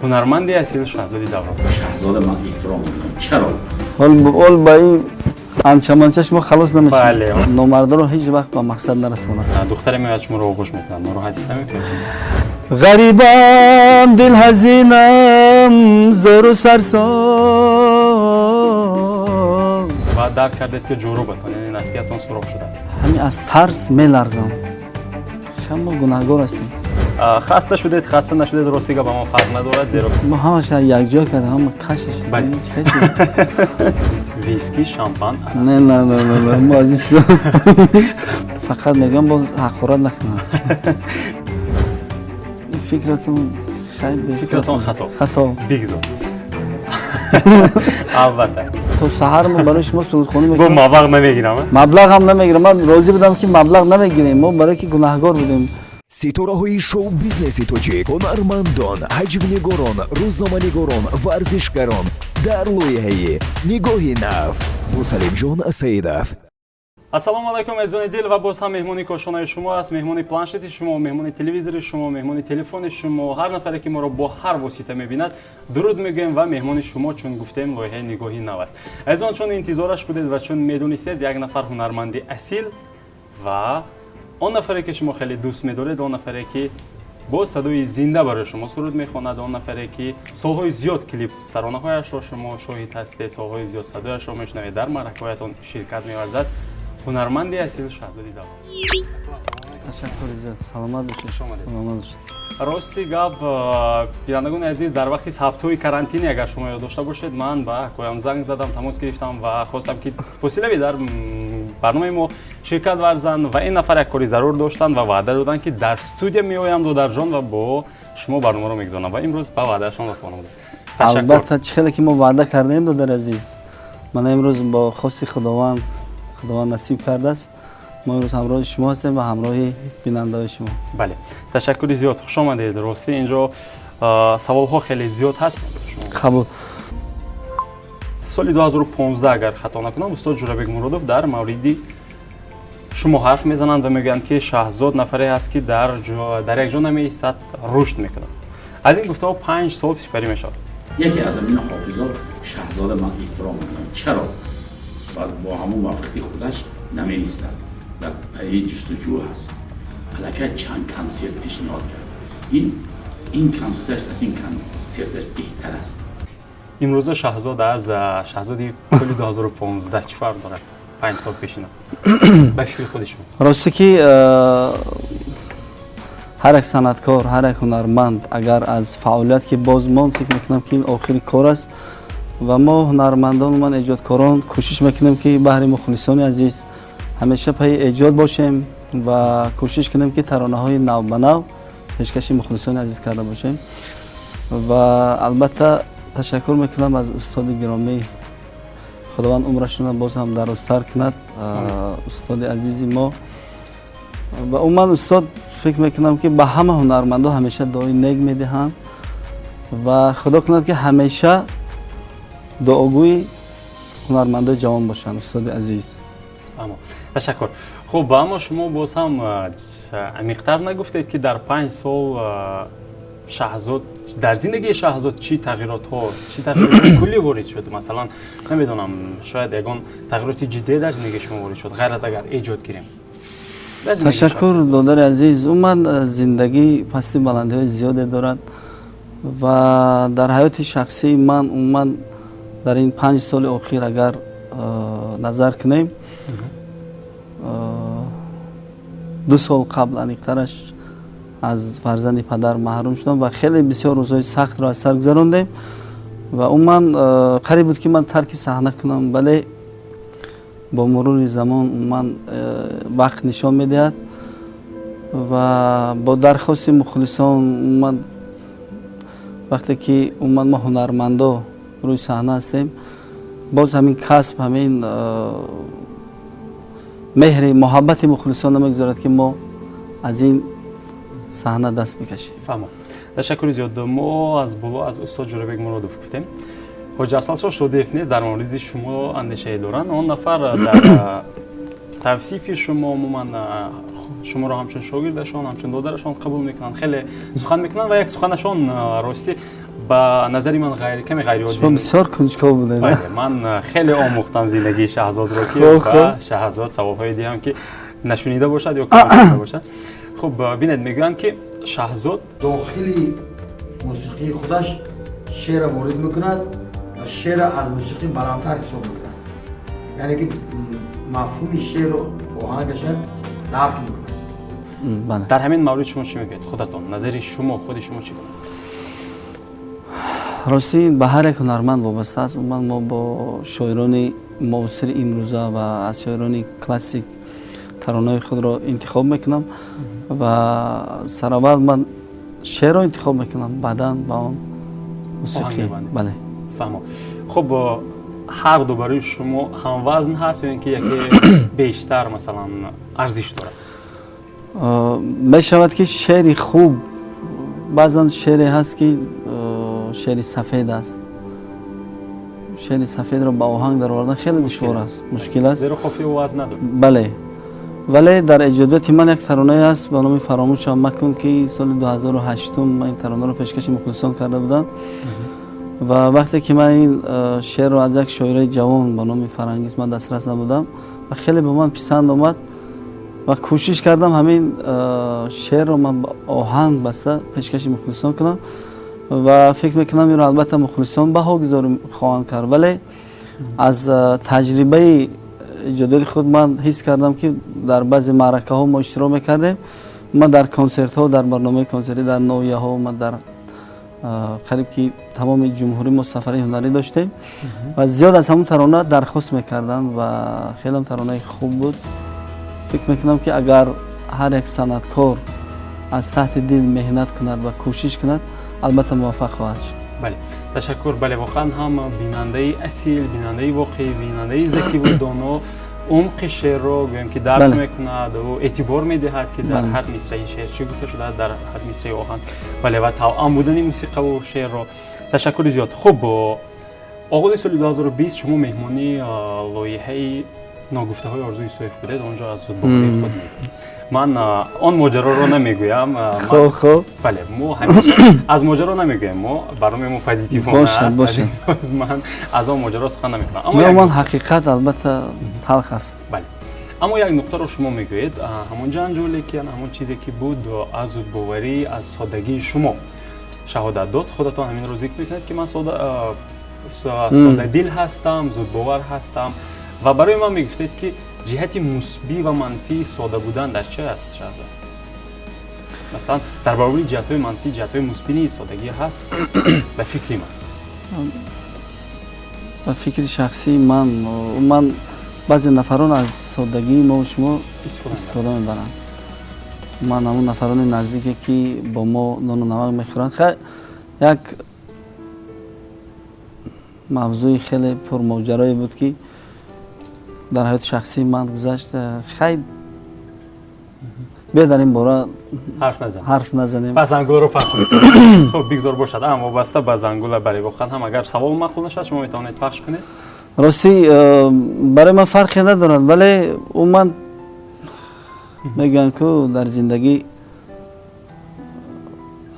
Ҳунарманди асил Шаҳзоди Даврон. Шаҳзода ман эҳтиром мекунам. Чаро? Ҳол ба ин анчаманча шумо халос намешавед. Бале. Номардоро ҳеҷ вақт ба мақсад нарасонад. Духтаре меояд, шуморо оғӯш мекунад, нороҳат ҳис намекунед? Ғарибам, дилҳазинам, зору сарсон. Ва дарк кардед, ки ҷурубатон, яъне наскиятон, сурох шудааст. Ҳамин аз тарс меларзам. Мо гунаҳгор ҳастем. Хаста шудед, хаста нашудед, рости гап, ба ман фарқ надорад, зеро Мо ҳамаша якҷо кардем, ҳама каши шуд. Бале. Виски, шампан? Не, не, не, не, не, мо аз ин чизо фақат мегӯям, боз ҳақорат накунам. Фикратон Фикратон хато. Хато. Бигзор, албатта. То саҳар мо барои шумо сурудхонӣ Бо мекунем. Маблағ намегирам, а? Маблағ ҳам намегирам. Ман розӣ будам, ки маблағ намегирем мо, барое ки гунаҳгор будем. Ситораҳои шоу-бизнеси тоҷик, ҳунармандон, ҳаҷвнигорон, рӯзноманигорон, варзишгарон дар лоиҳаи «Нигоҳи нав» бо Салимҷон Саидов. Ассалому алайкум, азизони дил, ва боз ҳам меҳмони кошонаи шумо аст, меҳмони планшети шумо, меҳмони телевизори шумо, меҳмони телефони шумо, ҳар нафаре ки моро бо ҳар восита мебинад, дуруд мегӯем ва меҳмони шумо, чун гуфтем, лоиҳаи «Нигоҳи нав» аст. Азизон, чун интизораш будед ва чун медонистед, як нафар ҳунарманди асил ва он нафаре ки шумо хеле дӯст медоред, он нафаре ки бо садои зинда барои шумо суруд мехонад, он нафаре ки солҳои зиёд клип таронаҳояшро шумо шоҳид ҳастед, солҳои зиёд садояшро мешунавед, дар маъракаҳоятон ширкат меварзад, ҳунарманди асил Шаҳзоди Даврон. Ташаккури зиёд, саломат бошед. Омадед. Саломат бошед. Рости гап, бинандагони азиз, дар вақти сабтҳои карантинӣ, агар шумо ёд дошта бошед, ман ба акоям занг задам, тамос гирифтам ва хостам, ки фосилавӣ дар барномаи мо ширкат варзанд ва ин нафар як кори зарур доштанд ва ваъда доданд, ки дар студия меоям, додарҷон, ва бо шумо барномаро мегузаронам ва имрӯз ба ваъдаашон вафо намуданд. Ташаккур. Албатта, чӣ хеле ки мо ваъда кардаем, додари азиз, мана имрӯз бо хости Худованд, Худованд насиб кардааст, мо имрӯз ҳамроҳи шумо ҳастем ва ҳамроҳи бинандаҳои шумо. Бале, ташаккури зиёд, хуш омадед. Ростӣ, инҷо саволҳо хеле зиёд ҳаст. Қабул. Соли 2015, агар хато накунам, устод Ҷурабек Муродов дар мавриди шумо ҳарф мезананд ва мегӯянд, ки Шаҳзод нафаре ҳаст, ки дар як ҷо намеистад, рушд мекунад. Аз ин гуфтаҳо 5 сол сипарӣ мешавад. Яке аз амина ҳофизо Шаҳзода ман эҳтиром мекунам. Чаро? Бо ҳамон мавқифи худаш намеистад, дар пайи ҷустуҷӯ ҳаст. Аллакай чанд консерт пешниҳод кард. Ин консерташ аз ин консерташ беҳтар аст. Имрӯза Шаҳзод аз Шаҳзоди соли 2015 чӣ фарқ дорад, 5 сол пешина, ба фикри худи шумо? Росте ки ҳар як санъаткор, ҳар як ҳунарманд агар аз фаъолият ки боз монд, фикр мекунам, ки ин охири кор аст ва мо, ҳунармандон, ман эҷодкорон, кӯшиш мекунем, ки баҳри мухлисони азиз ҳамеша пайи эҷод бошем ва кӯшиш кунем, ки таронаҳои навбанав пешкаши мухлисони азиз карда бошем. Ва албатта ташаккур мекунам аз устоди гиромӣ, Худованд умрашонро боз ҳам дарозтар кунад, устоди азизи мо. Ва умуман устод, фикр мекунам, ки ба ҳама ҳунармандо ҳамеша дуои нек медиҳанд ва Худо кунад, ки ҳамеша дуогӯи ҳунармандои ҷавон бошанд, устоди азиз. Ташаккур. Хуб, аммо шумо боз ҳам амиқтар нагуфтед, ки дар 5 сол Шаҳзод, дар зиндагии Шаҳзод чӣ тағйиротҳо, чӣ тағйироти куллӣ ворид шуд? Масалан, намедонам, шояд ягон тағйироти ҷиддие дар зиндагии шумо ворид шуд, ғайр аз агар эҷод гирем. Ташаккур, додари азиз. Умуман зиндагӣ пасти баландиҳои зиёде дорад ва дар ҳаёти шахсии ман умуман дар ин 5 соли охир агар назар кунем, 2 сол қабл, аниқтараш, аз фарзанди падар маҳрум шудам ва хеле бисёр рӯзҳои сахтро аз сар гузарондем ва умуман қариб буд, ки ман тарки саҳна кунам, вале бо мурури замон умуман вақт нишон медиҳад ва бо дархости мухлисон, умуман вақте ки умуман мо ҳунармандо рӯи саҳна ҳастем, боз ҳамин касб, ҳамин меҳри муҳаббати мухлисон намегузорад, ки мо аз ин саҳна даст бикашем. Фаҳмам, ташаккури зиёд. Мо аз боло аз устод Ҷурабек Муродов гуфтем, Ҳоҷи Афзалшоҳ Шодиев низ дар мавриди шумо андешае доранд. Он нафар дар тавсифи шумо, умуман шуморо ҳамчун шогирдашон, ҳамчун додарашон қабул мекунанд, хеле сухан мекунанд ва як суханашон, ростӣ, Ба назари ман каме ғайриоддӣ. Шумо бисёр кунҷков будед. Ман хеле омӯхтам зиндагии Шаҳзодро, ки ба Шаҳзод саволҳое диҳам, ки нашунида бошад ё нашунида бошад. Хуб, бинед, мегӯянд, ки Шаҳзод дохили мусиқии худаш шеъра ворид мекунад ва шеъра аз мусиқӣ баландтар ҳисоб мекунад, яъне ки мафҳуми шеъру оҳангаша дарк мекунад. Дар ҳамин маврид шумо чӣ мегӯед? Худатон, назари шумо, худи шумо чӣ гуна? Ростӣ, ба ҳар як ҳунарманд вобаста аст. Умуман, мо бо шоирони муосири имрӯза ва аз шоирони классик таронаҳои худро интихоб мекунам ва сараввал ман шеърро интихоб мекунам, баъдан ба он мусиқӣ. Бале. Фаҳмо. Хуб, ҳар ду барои шумо ҳамвазн ҳаст ё ин ки яке бештар, масалан, арзиш дорад? Мешавад, ки шеъри хуб, баъзан шеъре ҳаст, ки шеъри сафед аст. Шеъри сафедро ба оҳанг даровардан хеле душвор аст, мушкил аст. Зеро қофия вазн надорад. Бале, вале дар эҷодиёти ман як таронае ҳаст ба номи «Фаромӯшам макун», ки соли 2008 ман ин таронаро пешкаши мухлисон карда будам. Ва вақте ки ман ин шеърро аз як шоираи ҷавон ба номи Фарангиз ман дастрас набудам ва хеле ба ман писанд омад ва кӯшиш кардам, ҳамин шеърро ман ба оҳанг баста пешкаши мухлисон кунам ва фикр мекунам, инро албатта мухлисон баҳогузорӣ хоҳанд кард. Вале аз таҷрибаи эҷодиёти худ ман ҳис кардам, ки дар баъзе маъракаҳо мо иштирок мекардем, ман дар консертҳо, дар барномаи консертӣ дар ноҳияҳо, ман дар қариб ки тамоми ҷумҳурӣ мо сафари ҳунарӣ доштем ва зиёд аз ҳамун тарона дархост мекарданд ва хелам таронаи хуб буд. Фикр мекунам, ки агар ҳар як санъаткор аз таҳти дил меҳнат кунад ва кӯшиш кунад, албатта муваффақ хоҳад шуд. Бале, ташаккур. Бале, воқеан ҳам бинандаи асил, бинандаи воқеӣ, бинандаи закиву доно умқи шеърро, гӯем ки, дарк мекунад, ӯ эътибор медиҳад, ки дар ҳар мисраи шеър чӣ гуфта шудааст, дар ҳар мисраи оҳанг. Бале, ва тавъам будани мусиқаву шеърро. Ташаккури зиёд. Хуб, оғози соли 2020 шумо меҳмони лоиҳаи «Ногуфтаҳои Орзуи Исоев» будед. Он ҷо аз зудбоварии худ мегӯед. Ман он моҷароро намегӯям. Хуб. Бале, мо ҳамеша аз моҷаро намегӯем, мо барномаи мо позитивона аст, ман аз он моҷаро сухан намекунам. Ман ҳақиқат албатта талх аст. Бале, аммо як нуқтаро шумо мегӯед, ҳамон ҷанҷоле ки, ҳамон чизе ки буд, аз зудбоварӣ, аз соддагии шумо шаҳодат дод. Худатон ҳаминро зикр мекунед, ки ман соддадил ҳастам, зудбовар ҳастам. Ва барои ман мегуфтед, ки ҷиҳати мусбӣ ва манфии сода будан дар чи аст, Шаҳзод? Масалан, дар баробари ҷиҳатҳои манфӣ ҷиҳатҳои мусбӣ низ содагӣ ҳаст, ба фикри ман. Ба фикри шахсии ман, ман баъзе нафарон аз соддагии мо шумо истифода мебаранд. Ман ҳамон нафарони наздике, ки бо мо нону намак мехӯранд. Як мавзӯи хеле пурмоҷарое буд, ки дар ҳаёти шахсии ман гузашт. Хай, биё, дар ин бора ҳарф назанем. Пас зангуларо пахш мекунем. Хуб, бигзор бошад. Ам вобаста ба зангула, бале, воқеан ҳам агар савол маъқул нашавад, шумо метавонед пахш кунед. Ростӣ, барои ман фарқе надорад, вале умуман мегӯянд, ку дар зиндагӣ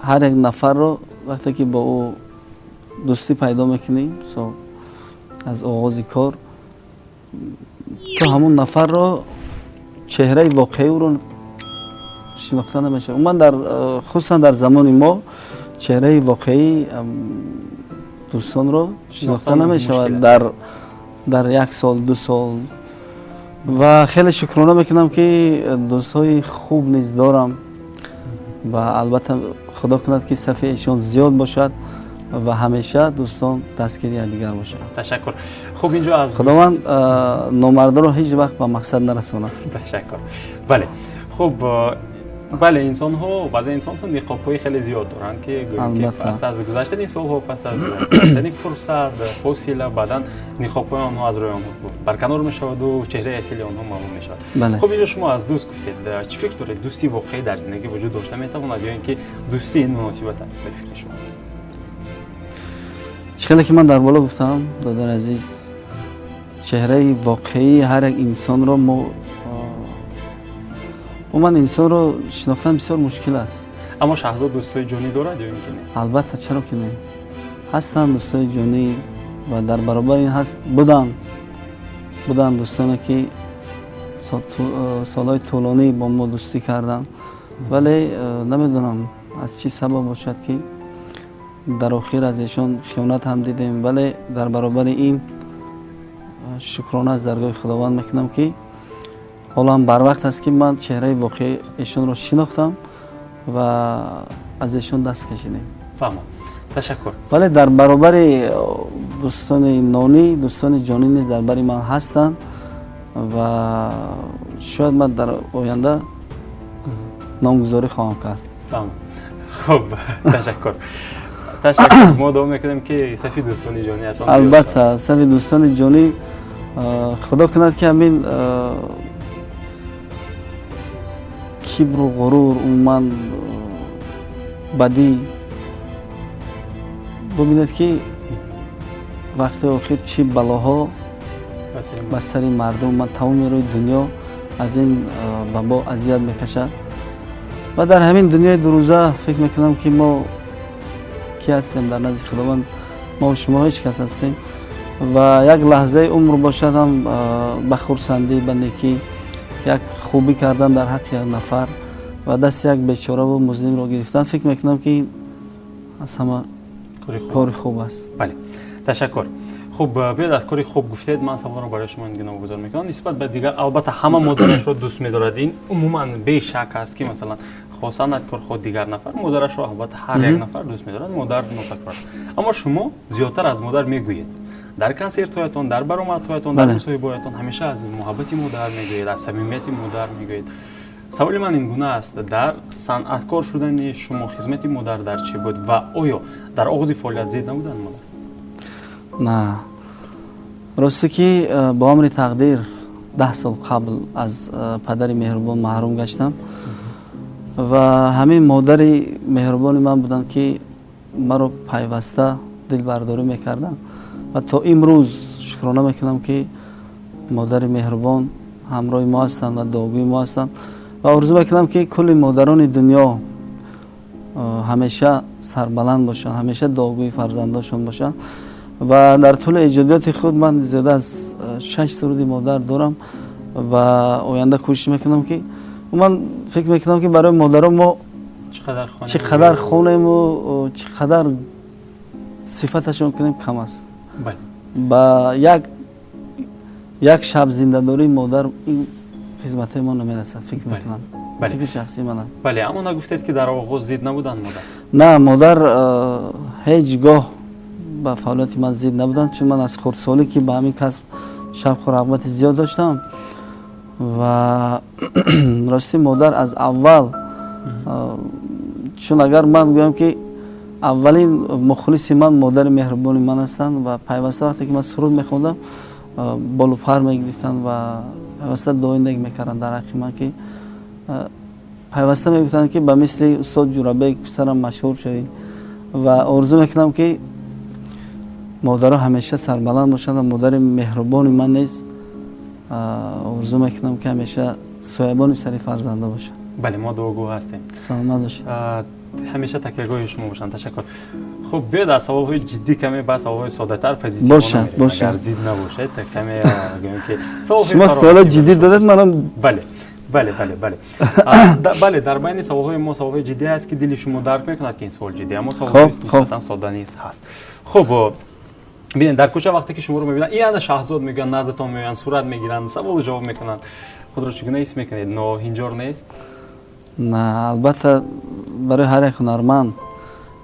ҳар як нафарро вақте ки бо ӯ дӯстӣ пайдо мекунӣ, аз оғози кор ту ҳамун нафарро, чеҳраи воқеии ӯро шинохта намешавад. Умуман, дар хусусан дар замони мо чеҳраи воқеии дӯстонро шинохта намешавад дар як сол, 2 сол. Ва хеле шукрона мекунам, ки дӯстҳои хуб низ дорам ва албатта худо кунад, ки сафи эшон зиёд бошад ва ҳамеша дӯстон дастгири якдигар бошанд. Ташаккур. Хуб, инҷо аз Худованд номардоро ҳеҷ вақт ба мақсад нарасонад. Ташаккур. Бале, хуб, бале, инсонҳо, баъзе инсонҳо ниқобҳои хеле зиёд доранд, ки гӯем, ки пас аз гузаштани солҳо, пас аз гузаштани фурсат, фосила, баъдан ниқобҳои онҳо аз рӯи онҳо барканор мешаваду чеҳраи асили онҳо маълум мешавад. Хуб, инҷо шумо аз дӯст гуфтед. Чӣ фикр доред, дӯстии воқеӣ дар зиндагӣ вуҷуд дошта метавонад ё ин ки дӯстӣ ин муносибат аст, ба фикри шумо? Чӣ хеле ки ман дар боло гуфтам, додари азиз, чеҳраи воқеии ҳар як инсонро мо, умуман инсонро шинохтан бисёр мушкил аст. Аммо Шаҳзод дӯстҳои ҷонӣ дорад ё ин ки не? Албатта, чаро ки не? Ҳастанд дӯстони ҷонӣ ва дар баробари ин ҳаст буданд дӯстоне, ки солҳои тӯлонӣ бо мо дӯстӣ карданд, вале намедонам, аз чӣ сабаб бошад, ки дар охир аз эшон хиёнат ҳам дидем. Вале дар баробари ин шукрона аз даргоҳи Худованд мекунам, ки ҳоло ҳам барвақт аст, ки ман чеҳраи воқеии эшонро шинохтам ва аз эшон даст кашидем. Фаҳмам, ташаккур. Вале дар баробари дӯстони нонӣ, дӯстони ҷонӣ низ дар бари ман ҳастанд ва шояд ман дар оянда номгузорӣ хоҳам кард. Фаҳмам, хуб, ташаккур, ташаккур. Мо дуо мекунем, ки сафи дӯстони ҷониятон Албатта, сафи дӯстони ҷонӣ, худо кунад, ки ҳамин кибру ғурур, умуман бадӣ, бубинед, ки вақти охир чӣ балоҳо ба сари мардум, ман тамоми рӯи дунё аз ин вабо азият мекашад. Ва дар ҳамин дунёи дурӯза фикр мекунам, ки мо кӣ ҳастем дар назди Худованд? Мо шумо ҳеҷ кас ҳастем. Ва як лаҳзаи умр бошад ҳам, ба хурсандӣ, ба некӣ, як хубӣ кардан дар ҳаққи як нафар ва дасти як бечораву музлимро гирифтан, фикр мекунам, ки аз ҳама кори хуб аст. Бале, ташаккур. Хуб, биёд, аз кори хуб гуфтед, ман саволро барои шумо ин гуна гузор мекунам. Нисбат ба дигар, албатта, ҳама модарашро дӯст медорад, ин умуман бешак аст, ки масалан, хоҳ санъаткор, хоҳ дигар нафар, модарашро албатта ҳар як нафар дӯст медорад, модар нотакрор. Аммо шумо зиёдтар аз модар мегӯед дар консертҳоятон, дар баромадҳоятон, дар мусоҳибаҳоятон ҳамеша аз муҳаббати модар мегӯед, аз самимияти модар мегӯед. Саволи ман ин гуна аст: дар санъаткор шудани шумо хизмати модар дар чӣ буд ва оё дар оғози фаъолият зид набуданд модар? На, росте ки бо амри тақдир 10 сол қабл аз падари меҳрубон маҳрум гаштам ва ҳамин модари меҳрубони ман буданд, ки маро пайваста дилбардорӣ мекарданд. Ва то имрӯз шукрона мекунам, ки модари меҳрубон ҳамроҳи мо ҳастанд ва дуогӯи мо ҳастанд. Ва орзу мекунам, ки кулли модарони дунё ҳамеша сарбаланд бошанд, ҳамеша дуогӯи фарзандошон бошанд. Ва дар тӯли эҷодиёти худ ман зиёда аз шаш суруди модар дорам ва оянда кӯшиш мекунам, ки ман фикр мекунам, ки барои модарон мо чӣ қадар хонему чӣ қадар сифаташон кунем, кам аст. Ба як шаб зиндадории модар ин хизматҳои мо намерасад, фикр мекунам, фикри шахсии ман аст. Бале, аммо нагуфтед, ки дар оғоз зид набуданд модар? На, модар ҳеҷ гоҳ ба фаъолияти ман зид набуданд, чун ман аз хурдсолӣ, ки ба ҳамин касб шавқу рағбати зиёд доштам. Ва рости, модар аз аввал, чун агар ман гӯям, ки аввалин мухлиси ман модари меҳрубони ман ҳастанд ва пайваста вақте ки ман суруд мехондам, болупар мегирифтанд ва пайваста дуои нек мекарданд дар ҳаққи ман, ки пайваста мегуфтанд, ки ба мисли устод Ҷурабек, писарам, машҳур шавӣ. Ва орзу мекунам, ки модаро ҳамеша сарбаланд бошанд ва модари меҳрубони ман низ орзу мекунам, ки ҳамеша соябони сари фарзандо бошад. Бале, мо дуогӯ ҳастем. Саломат бошед. Ҳамеша такягоҳи шумо бошанд. Ташаккур. Хуб, биёд, аз саволҳои ҷиддӣ каме ба саволҳои соддатар, позитив. Бошад, бошад. Агар зид набошед, каме гӯем, ки шумо саволҳои ҷиддӣ додед, манам Бале, дар байни саволҳои мо саволҳои ҷиддӣ аст, ки дили шумо дарк мекунад, ки ин савол ҷиддӣ, аммо саволҳои нисбатан содда низ ҳаст. Хуб, бинед, дар кӯча вақте ки шуморо мебинанд, ин ана Шаҳзод мегӯянд, наздатон меоянд, сурат мегиранд, саволу ҷавоб мекунанд, худро чӣ гуна ҳис мекунед? Ноҳинҷор нест? На, албатта, барои ҳар як ҳунарманд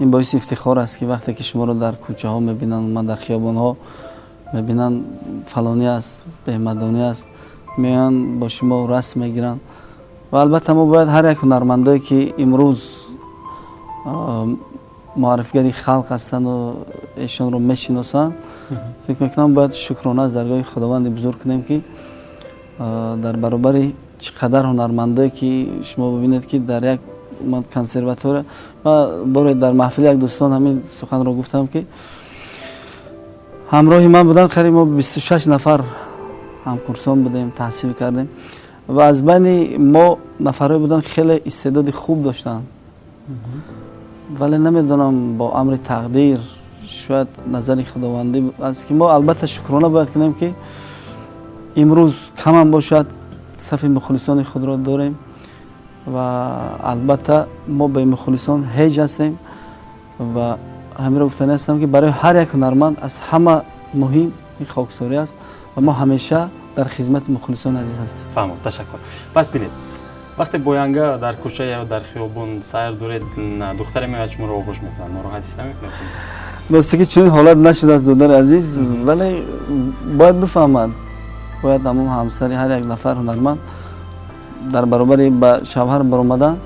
ин боиси ифтихор аст, ки вақте ки шуморо дар кӯчаҳо мебинанд, ман дар хиёбонҳо мебинанд, фалонӣ аст, беҳмадонӣ аст, меоянд, бо шумо расм мегиранд. Ва албатта мо бояд ҳар як ҳунармандое, ки имрӯз муаррифигари халқ ҳастанду эшонро мешиносанд, фикр мекунам, бояд шукрона аз даргоҳи Худованди бузург кунем, ки дар баробари чӣ қадар ҳунармандое, ки шумо бибинед, ки дар як консерватория, ма боре дар маҳфили як дӯстон ҳамин суханро гуфтам, ки ҳамроҳи ман буданд, қариб мо 26 нафар ҳамкурсон будем, таҳсил кардем ва аз байни мо нафарҳое буданд, хеле истеъдоди хуб доштанд, вале намедонам, бо амри тақдир Шояд назари худовандӣ аст, ки мо албатта шукрона бояд кунем, ки имрӯз камам бошад, сафи мухлисони худро дорем ва албатта мо бе мухлисон ҳеҷ ҳастем. Ва ҳаминро гуфтанӣ ҳастам, ки барои ҳар як ҳунарманд аз ҳама муҳим ин хоксорӣ аст ва мо ҳамеша дар хизмати мухлисони азиз ҳастем. Фаҳмам, ташаккур. Пас бинед, вақте бо янга дар кӯча ё дар хиёбон сайр доред, духтаре меояд, шуморо оғӯш мекунад, нороҳат ҳис намекунед? Росте ки чунин ҳолат нашудааст, додари азиз, вале бояд бифаҳмад, бояд ҳамон ҳамсари ҳар як нафар ҳунарманд дар баробари ба шавҳар баромадан,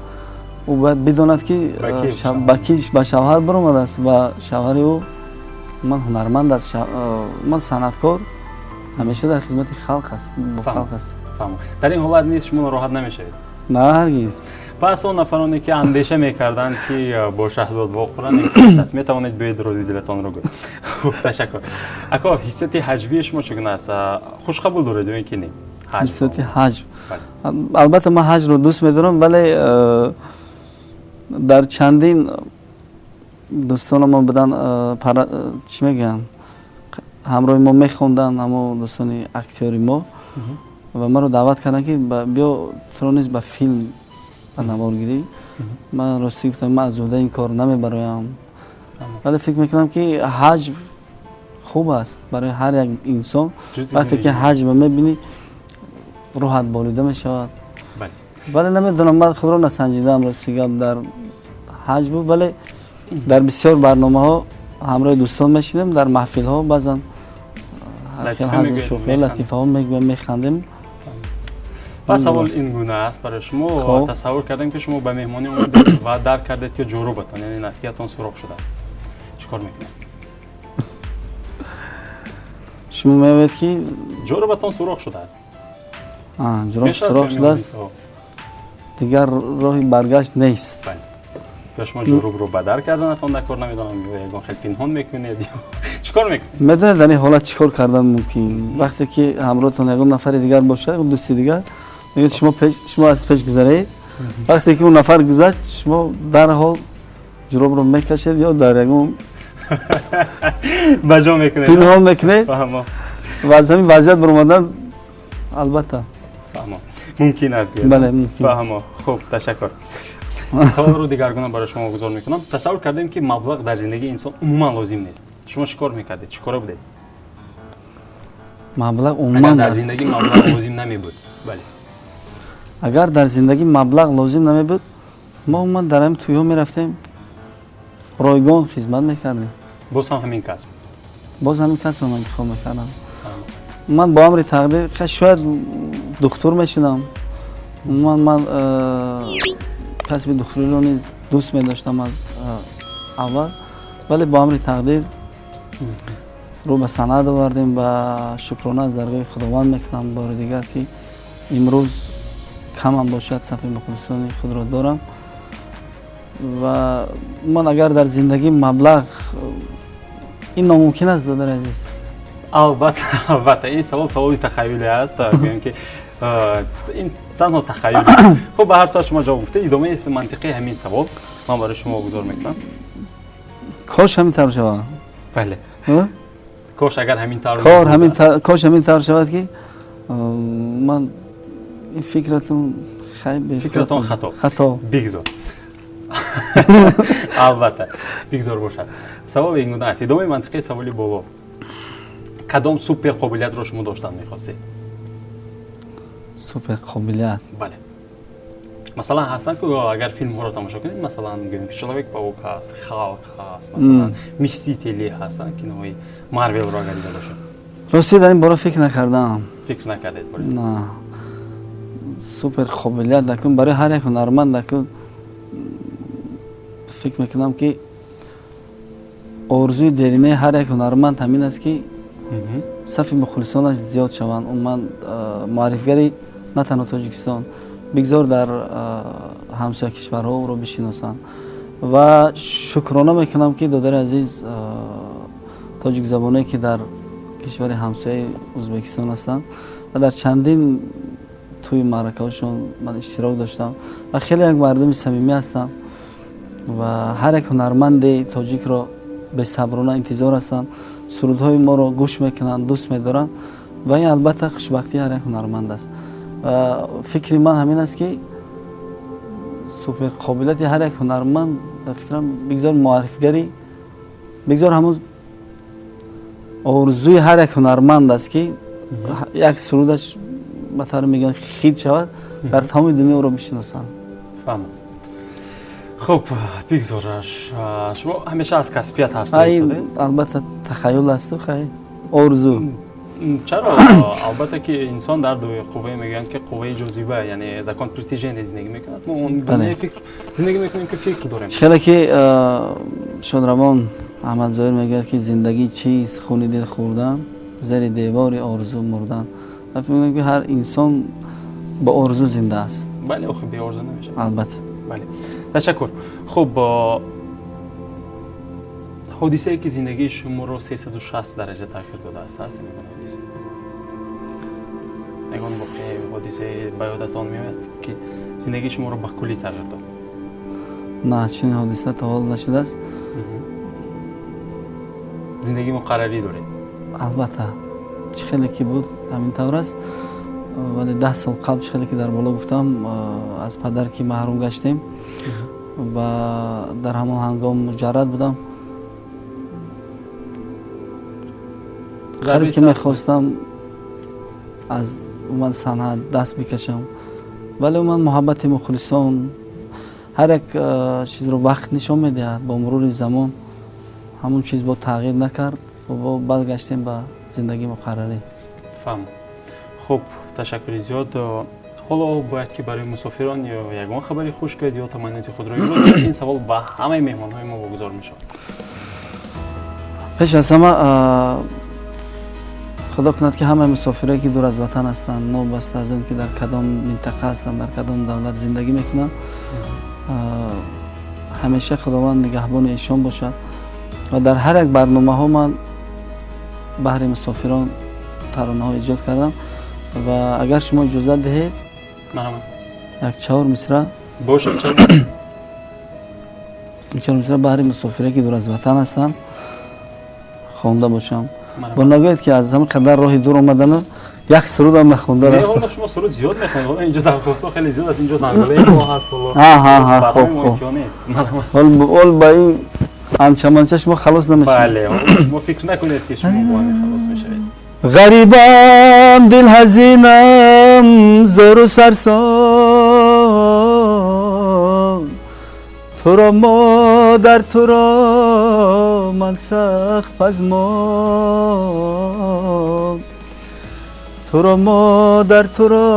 ӯ бояд бидонад, ки ба ки ба шавҳар баромадааст ва шавҳари ӯ ман ҳунарманд аст, ман санъаткор, ҳамеша дар хизмати халқ аст, бо халқ аст. Дар ин ҳолат низ шумо нороҳат намешавед? На, ҳаргиз. Пас он нафароне, ки андеша мекарданд, ки бо Шаҳзод вохӯранд, аст, метавонед биёед, рози дилатонро гӯед. Хуб, ташаккур. Ако, ҳиссиёти ҳаҷвии шумо чӣ гуна аст? Хушқабул доред ё ин ки не? Ҳиссиёти ҳаҷв? Албатта, ман ҳаҷвро дӯст медорам, вале дар чандин дӯстонамон буданд, чӣ мегӯянд, ҳамроҳи мо мехонданд, ҳамо дӯстони актёри мо, ва маро даъват карданд, ки биё, туро низ ба филм ба наворгирӣ. Ман ростӣ гуфтам, ман аз уҳдаи ин кор намебароям, вале фикр мекунам, ки ҳаҷв хуб аст барои ҳар як инсон. Вақте ки ҳаҷва мебинӣ, рӯҳат болида мешавад. Вале намедонам, ман худро насанҷидаам, рости гап, дар ҳаҷву, вале дар бисёр барномаҳо ҳамроҳи дӯстон мешинем, дар маҳфилҳо баъзан шӯхӣ, латифаҳо мегӯем, механдем. Пас савол ин гуна аст барои шумо. Тасаввур кардем, ки шумо ба меҳмонӣ омадед ва дарк кардед, ки ҷурубатон, яъне носки ятон, сурох шудааст. Чӣ кор мекунед? Шумо меоед, ки ҷурубатон сурох шудааст. Ҷуроб сурох шудааст, дигар роҳи баргашт нест. Ё шумо ҷурубро ба дар карданатон дар кор, намедонам, ё ягон хел пинҳон мекунед, чӣ кор мекунед? Медонед, дар ин ҳолат чӣ кор кардан мумкин? Вақте ки ҳамроҳтон ягон нафари дигар бошад, дӯсти дигар, мегӯяд: Шумо аз пеш гузаред». Вақте ки он нафар гузашт, шумо дарҳол ҷуробро мекашед ё дар ягон ба ҷо мекунед. Пинҳон мекунед ва аз ҳамин вазъият баромадан албатта Фаҳмо, мумкин аст. Бале, мумкин. Фаҳмо, хуб, ташаккур. Саволро дигаргуна барои шумо гузор мекунам. Тасаввур кардем, ки маблағ дар зиндагии инсон умуман лозим нест. Шумо чӣ кор мекардед, чӣ кора будед? Маблағ умуман дар зиндагӣ маблағ лозим намебуд, бале. Агар дар зиндагӣ маблағ лозим намебуд, мо умуман дар ҳамин тӯйҳо мерафтем, ройгон хизмат мекардем. Боз ҳам ҳамин касб? Боз ҳамин касбро ман интихоб мекардам. Ман бо амри тақдир шояд духтур мешудам. Умуман ман касби духтуриро низ дӯст медоштам аз аввал, вале бо амри тақдир рӯ ба санъат овардем ва шукрона аз даргоҳи Худованд мекунам бори дигар, ки имрӯз камам бошад, сафи мухлисони худро дорам. Ва ман агар дар зиндагӣ маблағ, ин номумкин аст, додари азиз. Албатта, албатта, ин савол саволи тахаюле аст, гӯем ки ин танҳо тахаюл. Хуб, ба ҳар сурат шумо ҷавоб гуфтед. Идомаи мантиқии ҳамин савол ман барои шумо гузор мекунам. Кош ҳамин тавр шавад. Бале, кош агар ҳамин тавр. Кош ҳамин тавр шавад, ки ман ин фикратон фикратон хато. Хато. Бигзор, албатта, бигзор бошад. Савол ин гуна аст, идомаи мантиқии саволи боло: кадом супер қобилиятро шумо доштан мехостед? Супер қобилият? Бале, масалан, ҳастанд ки агар филмҳоро тамошо кунед, масалан, гӯем, Человек паук ҳаст, Халк ҳаст, масалан, Мстители ҳастанд, киноҳои Марвелро агар дида бошед. Рости, дар ин бора фикр накардам. Фикр накардед? На, супер қобилият накун, барои ҳар як ҳунарманд накун, фикр мекунам, ки орзуи деринаи ҳар як ҳунарманд ҳамин аст, ки сафи мухлисонаш зиёд шаванд, умуман муаррифгари на танҳо Тоҷикистон, бигзор дар ҳамсоя кишварҳо ӯро бишиносанд. Ва шукрона мекунам, ки, додари азиз, тоҷикзабоное, ки дар кишвари ҳамсояи Ӯзбекистон ҳастанд ва дар чандин тӯи маъракаҳошон ман иштирок доштам ва хеле як мардуми самимӣ ҳастанд ва ҳар як ҳунарманди тоҷикро Бесаброна интизор ҳастанд, сурудҳои моро гӯш мекунанд, дӯст медоранд ва ин албатта хушбахтии ҳар як ҳунарманд аст. Ва фикри ман ҳамин аст, ки суперқобилияти ҳар як ҳунарманд, ба фикрам, бигзор муаррифигарӣ, бигзор ҳамун орзуи ҳар як ҳунарманд аст, ки як сурудаш ба тавре мегӯянд хит шавад, дар тамоми дунё ӯро бишиносанд. Фаҳмам. Хуб, бигзор, шумо ҳамеша аз касбият ҳарф Ин албатта тахайюл асту, хай, орзу. Чаро? Албатта ки инсон дар қувваи, мегӯянд ки қувваи ҷозиба, яъне закон притяжения зиндагӣ мекунад. Мо он дунёи фикр зиндагӣ мекунем, ки фикр дорем. Чӣ хеле ки шодравон Аҳмадзоҳир мегӯяд, ки зиндагӣ чист, хуни дил хӯрдан, зери девори орзу мурдан. Ва фикр мекунам, ки ҳар инсон бо орзу зинда аст. Бале, охи беорзу намешавад. Албатта. Бале, ташаккур. Хуб, ҳодисае, ки зиндагии шуморо 360 дараҷа тағйир додааст, ҳаст ягон ҳодиса, ягон воқеа, ҳодисае ба ёдатон меояд, ки зиндагии шуморо ба куллӣ тағйир дод? На, чунин ҳодиса то ҳол нашудааст. Зиндагии муқаррарӣ доред? Албатта, чӣ хеле ки буд, ҳамин тавр аст. Вале 10 сол қабл, чӣ хеле ки дар боло гуфтам, аз падар ки маҳрум гаштем ва дар ҳамон ҳангом муҷаррад будам, қариб ки мехостам аз умуман санъат даст бикашам, вале умуман муҳаббати мухлисон, ҳар як чизро вақт нишон медиҳад, бо мурури замон ҳамон чиз бо тағйир накард, баргаштем ба зиндагии муқаррарӣ. Фаҳмам. Хуб, ташаккури зиёд. Ҳоло бояд ки барои мусофирон ё ягон хабари хуш кунед, ё таманниёти худро иброз кунед. Ин савол ба ҳамаи меҳмонҳои мо вогузор мешавад. Пеш аз ҳама, худо кунад, ки ҳамаи мусофирое, ки дур аз ватан ҳастанд, новобаста аз он ки дар кадом минтақа ҳастанд, дар кадом давлат зиндагӣ мекунанд, ҳамеша Худованд нигаҳбони эшон бошад. Ва дар ҳар як барномаҳо ман баҳри мусофирон таронаҳо эҷод кардам ва агар шумо иҷозат диҳед, як чаҳор мисра бошад. Чаҳор мисра баҳри мусофире, ки дур аз ватан ҳастанд, хонда бошам. Бо нагӯед, ки аз ҳамин қадар роҳи дур омадану як сурудам нахонда рафтам. Шумо суруд зиёд мехонед. Инҷо дархостҳо хеле зиёд аст, инҷо занголаи мо ҳаст. Хоб, хоб, ҳол ба ин анча-манча шумо халос намешавед. Бале, шумо фикр накунед, ки шумо бо ҳамин халос мешавед. Ғарибам, дилҳазинам, зору сарсон, туро модар, туро ман сахт пазмон, туро модар, туро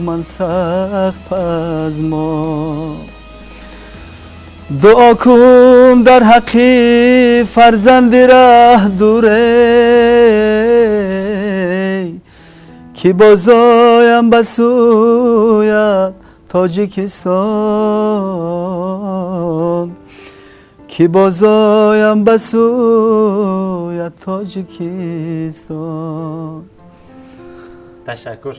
ман сахт пазмон. Дуо кун дар ҳаққи фарзанди раҳ дуре, ки бозоям ба сӯят Тоҷикистон, ки бозоям ба сӯят Тоҷикистон. Ташаккур.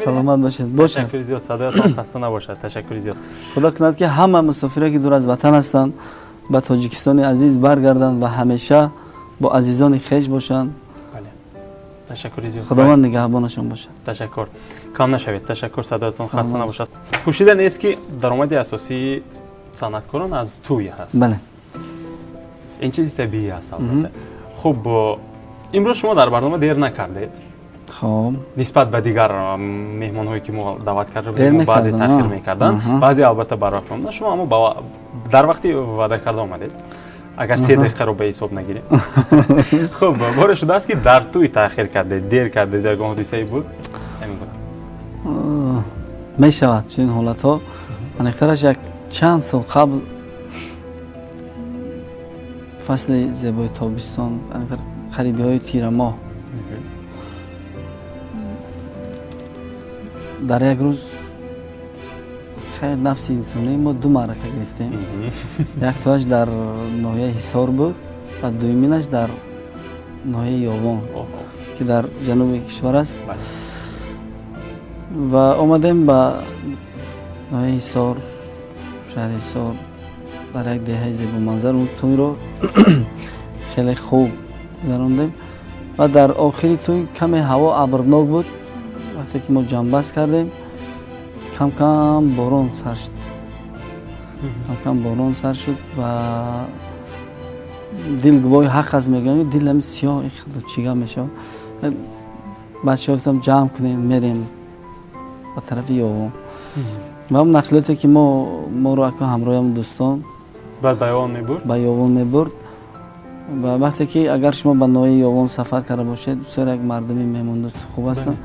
Саломат бошед. Бошад. Ташаккури зиёд, садоятон хаста набошад. Ташаккури зиёд. Худо кунад, ки ҳама мусофире, ки дур аз ватан ҳастанд, ба Тоҷикистони азиз баргарданд ва ҳамеша бо азизони хеш бошанд. Ташаккури зиёд. Худованд нигаҳбонашон бошад. Ташаккур, кам нашавед. Ташаккур, садоятон хаста набошад. Пӯшида нест, ки даромади асосии санъаткорон аз тӯй ҳаст. Бале. Ин чизи табиӣ аст, албатта. Хуб, имрӯз шумо дар барнома дер накардед. Хоб. Нисбат ба дигар меҳмонҳое, ки мо даъват карда будем, баъзе таъхир мекарданд, баъзе албатта барвақт омаданд. Шумо аммо дар вақти ваъда карда омадед, агар 3 дақиқаро ба ҳисоб нагирем. Хуб, боре шудааст, ки дар тӯй таъхир кардед, дер кардед, ягон ҳодисае буд ҳамин гуна? Мешавад чунин ҳолатҳо. Аниқтараш, як чанд сол қабл, фасли зебои тобистон, қарибиҳои тирамоҳ, дар як рӯз, хайр, нафси инсонӣ, мо ду маърака гирифтем. Яктоаш дар ноҳияи Ҳисор буд ва дуюминаш дар ноҳияи Ёвон, ки дар ҷануби кишвар аст. Ва омадем ба ноҳияи Ҳисор, шаҳри Ҳисор. Дар як деҳаи зебоманзар он тӯйро хеле хуб гузарондем ва дар охири тӯй каме ҳаво абрнок буд. Вақте ки мо ҷамъбаст кардем, кам кам борон сар шуд, кам кам борон сар шуд ва дил гувоҳи ҳақ аст, мегӯям, дил ҳами сиёҳ, чӣ гап мешавад? Бачаҳо гуфтам, ҷамъ кунем, мерем ба тарафи Ёвон. Ва он нақлиёте ки мо моро ака ҳамроҳам дӯстон баъд ба Ёвон мебурд. Ба Ёвон мебурд. Ва вақте ки агар шумо ба ноҳияи Ёвон сафар карда бошед, бисёр як мардуми меҳмондӯст, хуб ҳастанд.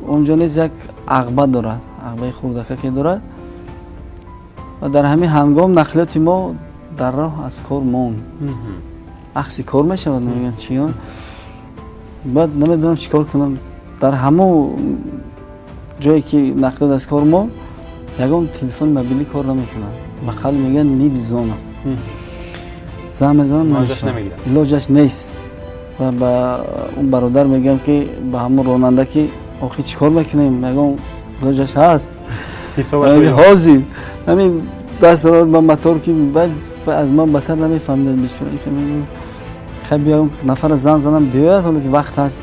Он ҷо низ як ағба дорад, ағбаи хурдакаке дорад. Ва дар ҳамин ҳангом нақлиёти мо дар роҳ аз кор монд. Ахси кор мешавад, мегӯянд, чӣ, баъд намедонам чӣ кор кунам. Дар ҳамон ҷое ки нақлиёт аз кор монд, ягон телефони мобилӣ кор намекунад. Ба қавли мегӯянд, НИБ зона. Занг мезанам, намешавад, илоҷаш нест. Ва ба он бародар мегӯям, ки ба ҳамон ронанда, ки охир чӣ кор мекунем, ягон илоҷаш ҳаст? Ҳозир ҳамин даст дорад ба мотор, ки баъд аз ман батар намефаҳмидад бисёр. Хай, биём, нафара занг занам, биёяд, ҳоло ки вақт ҳаст,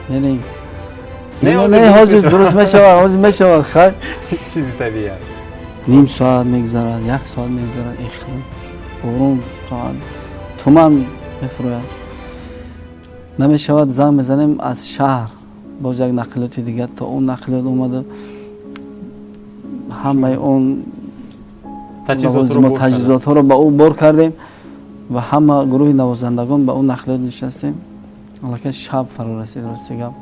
мерем. Не, ҳозир дуруст мешавад, ҳозир мешавад, хай. Чизи табиӣ. Ним соат мегузарад, як соат мегузарад, ихел борон туман мефурӯяд, намешавад. Занг мезанем аз шаҳр, боз як нақлиёти дигар. То он нақлиёт омада, ҳамаи он таҷҳизотҳоро ба ӯ бор кардем ва ҳама гурӯҳи навозандагон ба он нақлиёт нишастем. Аллакай шаб фаро расид. Рости гап,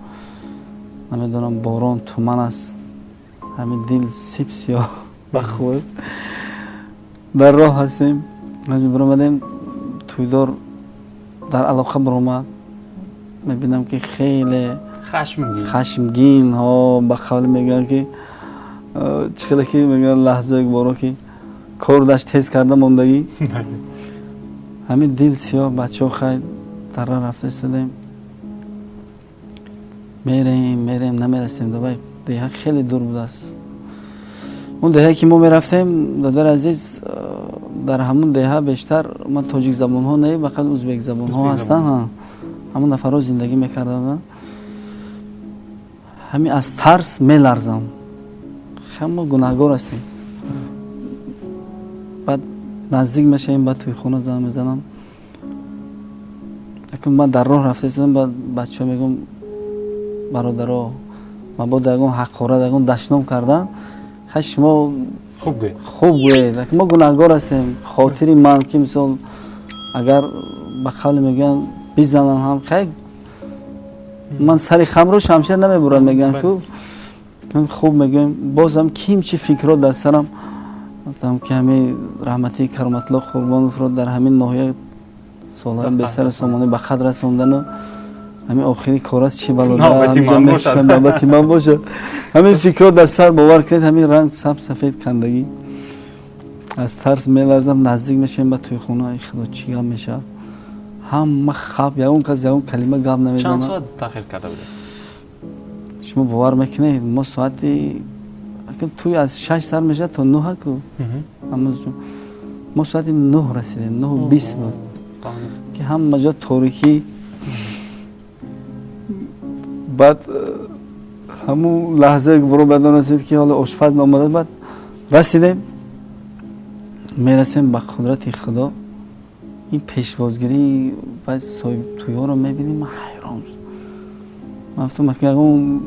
намедонам, борон туман аст, ҳамин дил сип сиёҳ ба худ. Дар роҳ ҳастем, биромадем, тӯйдор дар алоқа биромад. Мебинам, ки хеле хашмгин, ба қавле мегӯянд, ки чӣ хеле ки мегӯянд, лаҳзаи боро ки кор дашт тез карда мондагӣ, ҳамин дил сиёҳ. Бачаҳо, хай, дарра рафта истодаем, мерем, мерем, намерасем. Давай, деҳа хеле дур будааст. Он деҳае ки мо мерафтем, додари азиз, дар ҳамун деҳа бештар ман тоҷикзабонҳо не, фақат узбекзабонҳо ҳастанд. Ҳамун нафарҳо зиндагӣ мекарданд. Ҳамин аз тарс меларзам, мо гунаҳгор ҳастем. Баъд наздик мешавем ба тӯйхона, занг мезанам. Акун ман дар роҳ рафта истодам, баъд бачаҳо мегӯм: «Бародаро, мабодо ягон ҳақорат, ягон дашном кардан, хай, шумо хуб гӯед, мо гунаҳгор ҳастем». Хотири ман ки, мисол, агар ба қавле мегӯянд, бизананд ҳам, хай, ман сари хамро шамшер намебурад, мегӯянд ку, хуб мегӯем. Бозам ким чӣ фикрҳо дар сарам, гуфтам, ки ҳамин раҳматии Кароматулло Қурбоновро дар ҳамин ноҳия солҳои бесару сомонӣ ба қадр расондану ҳамин охири кор аст, чӣ балода, навбати ман бошад. Ҳамин фикрҳо дар сар, бовар кунед, ҳамин ранг саб сафед кандагӣ, аз тарс меларзам. Наздик мешавем ба тӯйхона. Худо, чӣ гап мешавад? Ҳама хаб, ягон кас ягон калима гап намезанад. Чанд соат таъхир карда будед? Шумо бовар мекунед, мо соати тӯй аз 6 сар мешавад то 9-аку, мо соати 9 расидем, 9:20 буд, ки ҳама ҷо торикӣ. Баъд ҳамун лаҳзае буромадан расид, ки ҳоло ошпаз наомада. Баъд расидем, мерасем, ба қудрати Худо ин пешвозгирӣ ва соҳибтӯйҳоро мебинем, ман ҳайрон. Ман гуфтам, ягон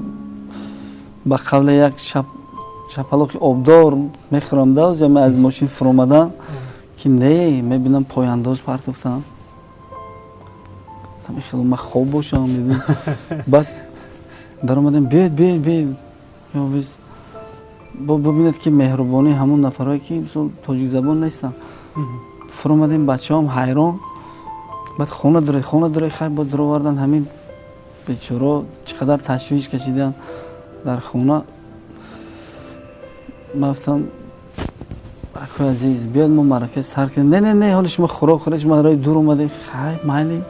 ба қавле як шапалоқи обдор мехӯрам давз я аз мошин фуромадан, ки не, мебинам, пояндоз партофтам. Хело ман хоб бошам. Баъд даромадем: «Биёед, биёед, биёед». Бубинед, ки меҳрубонии ҳамон нафарое ки, мисол, тоҷикзабон нестанд. Фуромадем, бачаҳом ҳайрон. Баъд: «Хона доред, хона доред?» Хай, бо дуровардан. Ҳамин бечоро чӣ қадар ташвиш кашидан дар хона. Ман гуфтам: «Акои азиз, биёд, мо маърака сар кунем». «Не, не, не, ҳоли шумо хӯрок хӯред, шумо рои дур омадед». Хай, майли.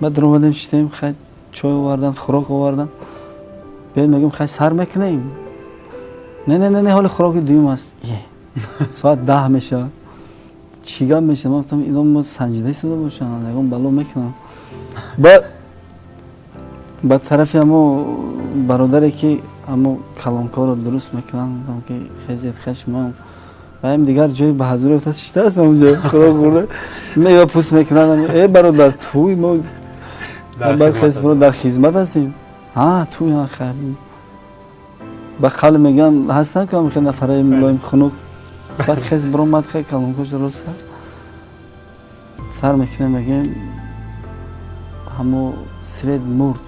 Баъд дуромадем, шитем, хай, чой овардан, хӯрок овардан. «Биёд», мегӯм, «хай, сар мекунем». «Не, не, не, не, ҳоли хӯроки дуюм аст». Соат 10 мешавад. Чӣ гап мешавад? Ман гуфтам, ино мо санҷида истода бошанд, ягон бало мекунанд. Ба тарафи ҳамо бародаре, ки ҳамо калонкорро дуруст мекунанд, гуфтам, ки хезед, хешмон ва дигар ҷои ба ҳазур афтад, шиштааст ҳамонҷо, худо хӯрда, мева пӯст мекунанд. Э, бародар, тӯй мо дар хизмат ҳастем. Ҳа, тӯй, хайр. Ба қавле мегӯянд, ҳастанд ки ҳамихел нафараи мулоим, хунук. Баъд хез биромад, хе калонкош дуруст кард, сар мекунем, мегӯем, ҳамо свет мурд.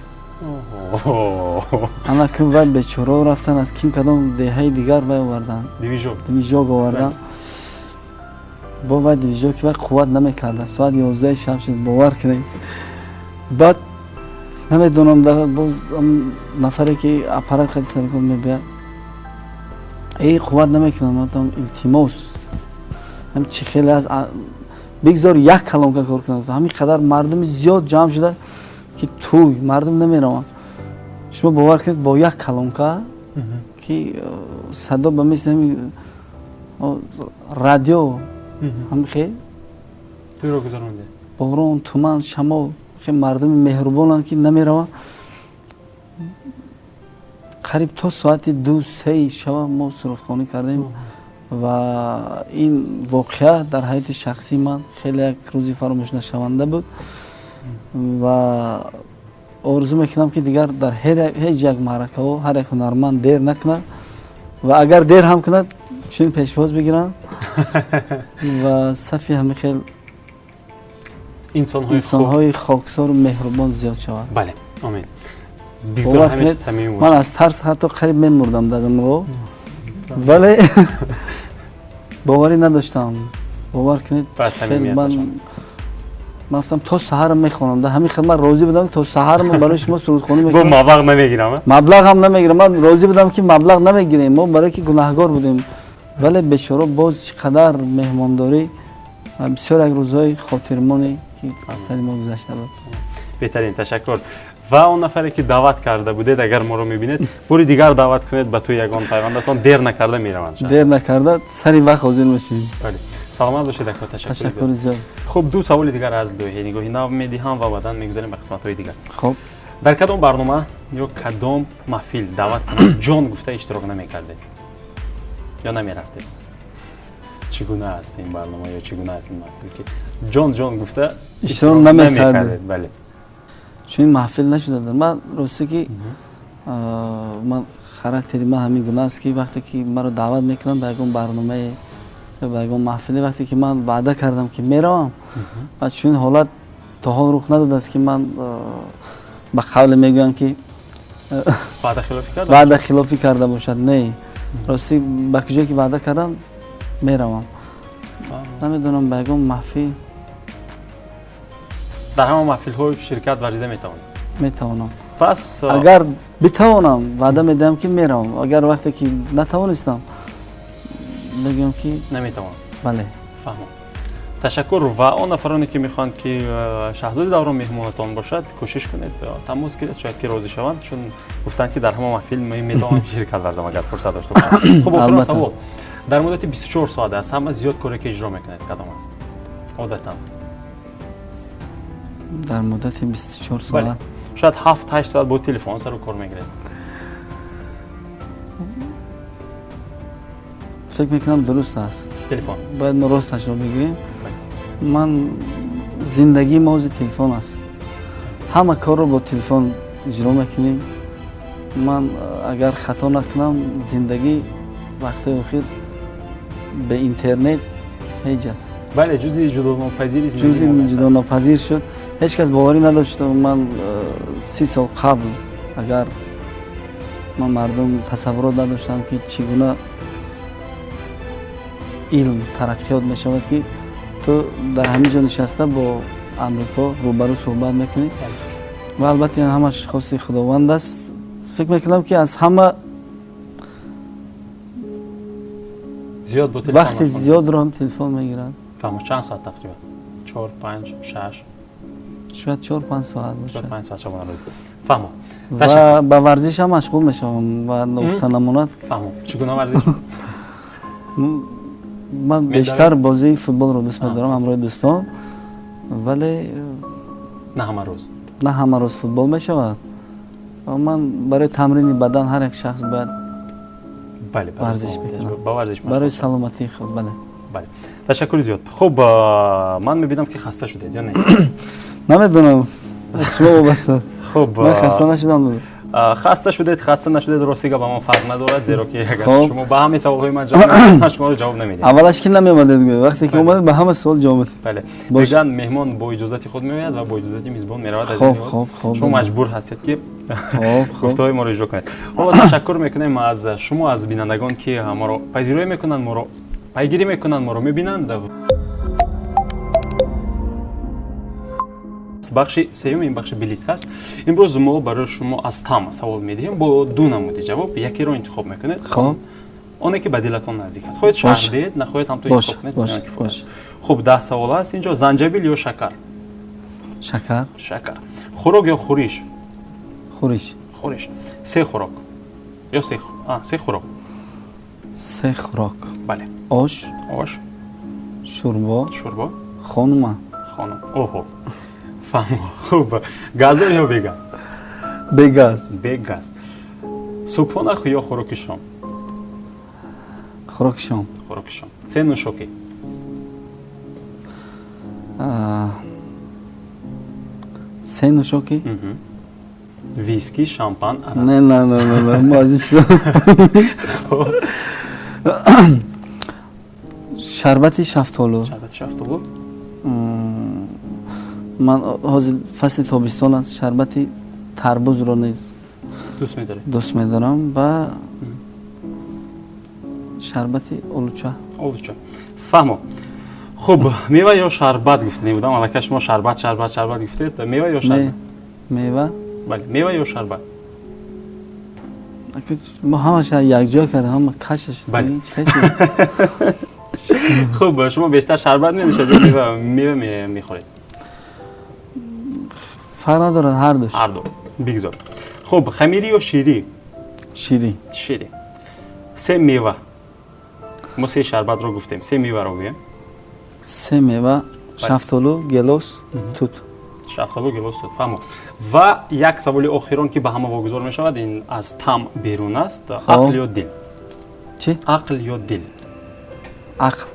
Ана кун, вай бечорао рафтан, аз ким кадом деҳаи дигар вай овардан, движок овардан. Бо вай движок вай қувват намекарда. Соат 11 шаб шуд, бовар кунед. Баъд намедонам, нафаре ки аппарат хади саркор мебиёд, эй, қувват намекунад, илтимос, ҳам чӣ хеле аз бигзор як калонка кор кунад. Ҳамин қадар мардуми зиёд ҷамъ шуда, ки тӯй мардум намераванд. Шумо бовар кунед, бо як калонка, ки садо ба мисли ҳамин радио ҳамин хел тӯйро гузаронде. Борон, туман, шамол, хел мардуми меҳрубонанд, ки намераванд. Қариб то соати 2-3 шаба мо сурудхонӣ кардем ва ин воқеа дар ҳаёти шахсии ман хеле як рӯзи фаромӯшнашаванда буд. Ва орзу мекунам, ки дигар дар ҳеҷ як маъракаҳо ҳар як ҳунарманд дер накунад ва агар дер ҳам кунад, чунин пешвоз бигиранд ва сафи ҳамин хел инсонҳои хоксору меҳрубон зиёд шавад. Бале, омин. Ман аз тарс ҳатто қариб мемурдам дар он, вале боварӣ надоштам. Бовар кунед, ман гуфтам, то саҳар мехонам. Дар ҳамин хел ман розӣ будам, то саҳар ман барои шумо сурудхонӣ мекунам, маблағ намегирам. Маблағ ҳам намегирам. Ман розӣ будам, ки маблағ намегирем мо, барои ки гунаҳгор будем. Вале бечоро боз чӣ қадар меҳмондорӣ, бисёр як рӯзҳои хотирмоне, ки аз сари мо гузашта буд. Беҳтарин, ташаккур. Ва он нафаре, ки даъват карда будед, агар моро мебинед, бори дигар даъват кунед ба тӯи ягон пайвандатон, дер накарда мераванд. Дер накарда, сари вақт ҳозир мешавем. Бале, саломат бошед, ака, ташаккур. Ташаккури зиёд. Хуб, ду саволи дигар аз лоиҳаи «Нигоҳи нав» медиҳам ва баъдан мегузарем ба қисматҳои дигар. Хуб. Дар кадом барнома ё кадом маҳфил даъват кунад, ҷон гуфта иштирок намекардед ё намерафтед? Чӣ гуна аст ин барнома ё чӣ гуна аст ин маҳфил, ки ҷон ҷон гуфта иштирок намекардед? Бале. Чунин маҳфил нашуда. Ман росте ки ман характери ман ҳамин гуна аст, ки вақте ки маро даъват мекунанд ба ягон барномае ё ба ягон маҳфиле, вақте ки ман ваъда кардам, ки меравам, ва чунин ҳолат то ҳол рух надодааст, ки ман, ба қавле мегӯянд, ки ваъда хилофӣ карда бошад. Не, ростӣ, ба куҷое ки ваъда кардам, меравам. Намедонам, ба ягон маҳфил. Дар ҳама маҳфилҳо ширкат варзида метавонед? Метавонам. Пас агар битавонам, ваъда медиҳам, ки меравам. Агар вақте ки натавонистам, мегӯям, ки наметавонам. Бале. Фаҳмам, ташаккур. Ва он нафароне, ки мехоҳанд, ки Шаҳзоди Даврон меҳмонатон бошад, кӯшиш кунед, тамос гиред, шояд ки розӣ шаванд, чун гуфтанд, ки дар ҳама маҳфил метавонам ширкат варзам, агар фурсат дошта бошам. Хуб, охирон савол: дар муддати 24 соат аз ҳама зиёд коре, ки иҷро мекунед, кадом аст одатан? Дар муддати 24 соат? Шояд 7-8 соат бо телефон сару кор мегиред. Фикр мекунам, дуруст аст. Телефон. Бояд мо росташро бигӯем. Ман зиндагии мо ҳозир телефон аст, ҳама корро бо телефон иҷро мекунем. Ман агар хато накунам, зиндагӣ вақтҳои охир бе интернет ҳеҷ аст. Бале, ҷузъи ҷудонопазири ҷузъи ҷудонопазир шуд. Ҳеҷ кас боварӣ надошт. Ман 30 сол қабл агар ман мардум тасаввурот надоштам, ки чӣ гуна илм тараққиёт мешавад, ки ту дар ҳамин ҷо нишаста бо Амрико рӯбарӯ суҳбат мекунӣ. Ва албатта, ин ҳамаш хости Худованд аст. Фикр мекунам, ки аз ҳама зиёд бо вақти зиёдро ҳам телефон мегирад. Фаҳмо, чанд соат тақрибан? Чор, панҷ, шаш? Шояд 4-5 соат бошад. 4-5 соат шабонарӯзӣ, фаҳмо. Ва ба варзиш ҳам машғул мешавам ва ногуфта намонад. Фаҳмо, чӣ гуна варзиш? Ман бештар бозии футболро дӯст медорам ҳамроҳи дӯстон, вале на ҳама рӯз. На ҳама рӯз футбол мешавад. Ман барои тамрини бадан ҳар як шахс бояд варзиш бикунад. Барои саломатии худ, бале. Бале. Ташаккури зиёд. Хуб, ман мебинам, ки хаста шудед ё не? Намедонам, аз шумо вобаста. Хуб, ман хаста нашудам. Хаста шудед, хаста нашудед, рости гап, ба ман фарқ надорад, зеро ки агар шумо ба ҳамаи саволҳои ман ҷавоб надиҳед, ман шуморо ҷавоб намедиҳам. Аввалаш ки намеомадед гӯед, вақте ки омадед, ба ҳама суол ҷавоб медиҳед. Бале, мегӯянд, меҳмон бо иҷозати худ меояд ва бо иҷозати мизбон меравад. Хоб, хоб, хоб. Шумо маҷбур ҳастед, ки гуфтаҳои моро иҷро кунед. Ҳоло ташаккур мекунем аз шумо, аз бинандагон, ки моро пазироӣ мекунанд, моро пайгирӣ мекунанд, моро мебинанд. Бахши сеюм, ин бахши блиц аст. Имрӯз мо барои шумо аз там савол медиҳем бо ду намуди ҷавоб, якеро интихоб мекунед, оне ки ба дилатон наздик аст. Хоҳед, шарҳ диҳед, нахоҳед, ҳамто интихоб кунед. Хуб, 10 савол аст инҷо. Занҷабил ё шакар? Шакар. Шакар. Хӯрок ё хӯриш? Хӯриш. Хӯриш. Се хӯрок ё се хӯрок. Се хӯрок. Бале. Ош. Ош. Шӯрбо. Шӯрбо. Хонума. Хонум. Оҳо, фаҳмо. Хуб, газдор ё бегаз? Бегаз. Бегаз. Субҳона ё хӯроки шом? Хӯроки шом. Хӯроки шом. Се нӯшокӣ. Се нӯшокӣ. Виски, шампан, арақ. Не, не, не, не, мо аз ин чизо. Шарбати шафтолу. Шарбати шафтолу. Ман ҳозир фасли тобистон аст, шарбати тарбузро низ дӯст медоред? Дӯст медорам ва шарбати олуча. Олуча, фаҳмо. Хуб, мева ё шарбат гуфта будам, аллакай шумо шарбат, шарбат, шарбат гуфтед. Мева ё шарбат? Мева. Бале, мева ё шарбат? Мо ҳамаша якҷоя кардем, ҳама каша шуд. Бале. Хуб, шумо бештар шарбат менӯшед ё мева мехӯред? Фарқ надорад, ҳар душ. Ҳар ду, бигзор. Хуб, хамирӣ ё ширӣ? Ширӣ. Ширӣ. Се мева. Мо се шарбатро гуфтем, се меваро гӯем. Се мева: шафтолу, гелос, тут. Шафтолу, гелос, тут. Фаҳмо. Ва як саволи охирон, ки ба ҳама вогузор мешавад, ин аз там берун аст. Ақл ё дил? Чӣ? Ақл ё дил? Ақл.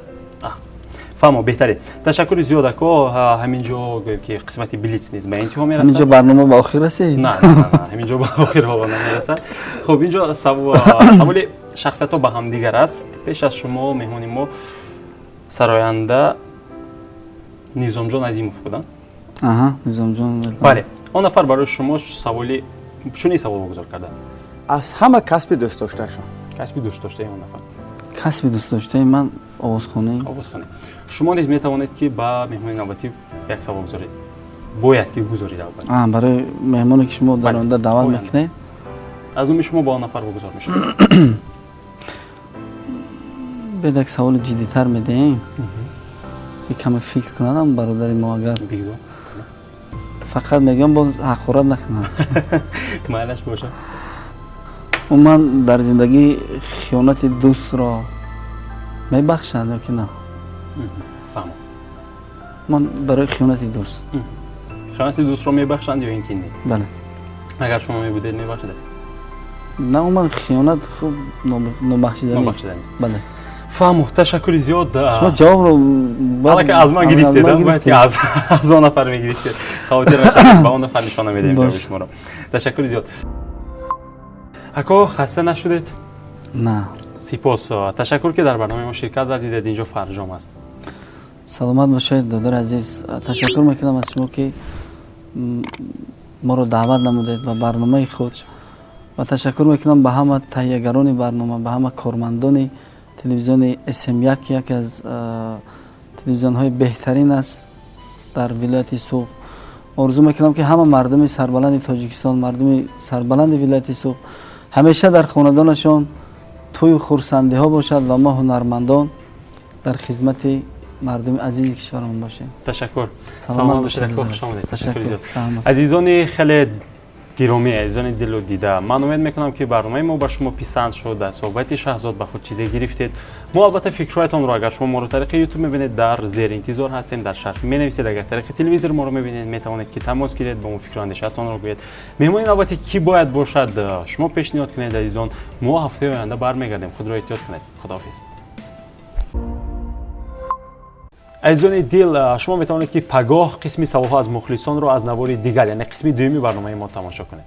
Фаҳмо, беҳтарин. Ташаккури зиёд, ако. Ҳамин ҷо гӯем, ки қисмати блиц низ ба интиҳо мерасад. Ҳамин ҷо барнома ба охир расид? На, ҳамин ҷо ба охир ҳоло намерасад. Хуб, ин ҷо саволи шахсиятҳо ба ҳамдигар аст. Пеш аз шумо меҳмони мо сароянда Низомҷон Азимов буданд. Аҳа, Низомҷон. Бале, он нафар барои шумо саволи чунин савол вогузор карда: аз ҳама касби дӯстдоштаашон. Касби дӯстдоштаи он нафар. Касби дӯстдоштаи ман овозхонӣ. Овозхонӣ. Шумо низ метавонед, ки ба меҳмони навбатӣ як савол гузоред, бояд ки гузоред, албатта. Барои меҳмоне, ки шумо дар оянда даъват мекунед. Аз номи шумо ба он нафар вогузор мешавад. Бед, як саволи ҷиддитар медиҳем, ки каме фикр кунадам бародари мо. Агар бигзор. Фақат мегӯям, боз ҳақорат накунад. Майлаш бошад. Умуман, дар зиндагӣ хиёнати дӯстро мебахшанд ё ки на? Фаҳмам. Ман барои хиёнати дӯст. Хиёнати дӯстро мебахшанд ё ин ки не? Бале. Агар шумо мебудед, мебахшидед? На, умуман хиёнат хуб нобахшида нест, бале. Фаҳму, ташаккури зиёд. Шумо ҷавобро аллакай аз ман гирифтед, бояд ки аз он нафар мегирифтед. Хавотир нашавед, ба он нафар нишона медиҳем ҷавоби шуморо. Ташаккури зиёд, ако. Хаста нашудед? На. Сипос, ташаккур, ки дар барномаи мо ширкат варзидед. Инҷо фарҷом аст. Саломат бошед, додари азиз. Ташаккур мекунам аз шумо, ки моро даъват намудед ба барномаи худ, ва ташаккур мекунам ба ҳама таҳиягарони барнома, ба ҳама кормандони телевизиони СМ1, ки яке аз телевизионҳои беҳтарин аст дар вилояти Суғд. Орзу мекунам, ки ҳама мардуми сарбаланди Тоҷикистон, мардуми сарбаланди вилояти Суғд ҳамеша дар хонадонашон тӯю хурсандиҳо бошад ва мо, ҳунармандон, дар хизмати мардуми азизи кишварамон бошем. Ташаккур, саломат бошед, хуш омадед. Ташаккури зиёд, азизони хеле. Гиромӣ, азизони дилу дида, ман умед мекунам, ки барномаи мо ба шумо писанд шуд, аз суҳбати Шаҳзод ба худ чизе гирифтед. Мо албатта фикрҳоятонро, агар шумо моро тариқи Ютуб мебинед, дар зер интизор ҳастем, дар шарҳ менависед. Агар тариқи телевизор моро мебинед, метавонед, ки тамос гиред, ба мо фикру андешаатонро гӯед. Меҳмони навбатӣ кӣ бояд бошад, шумо пешниҳод кунед. Азизон, мо ҳафтаи оянда бармегардем. Худро эҳтиёт кунед, худоҳофиз. Азизони дил, шумо метавонед, ки пагоҳ қисми саволҳо аз мухлисонро аз навори дигар, яъне қисми дуюми барномаи мо, тамошо кунед.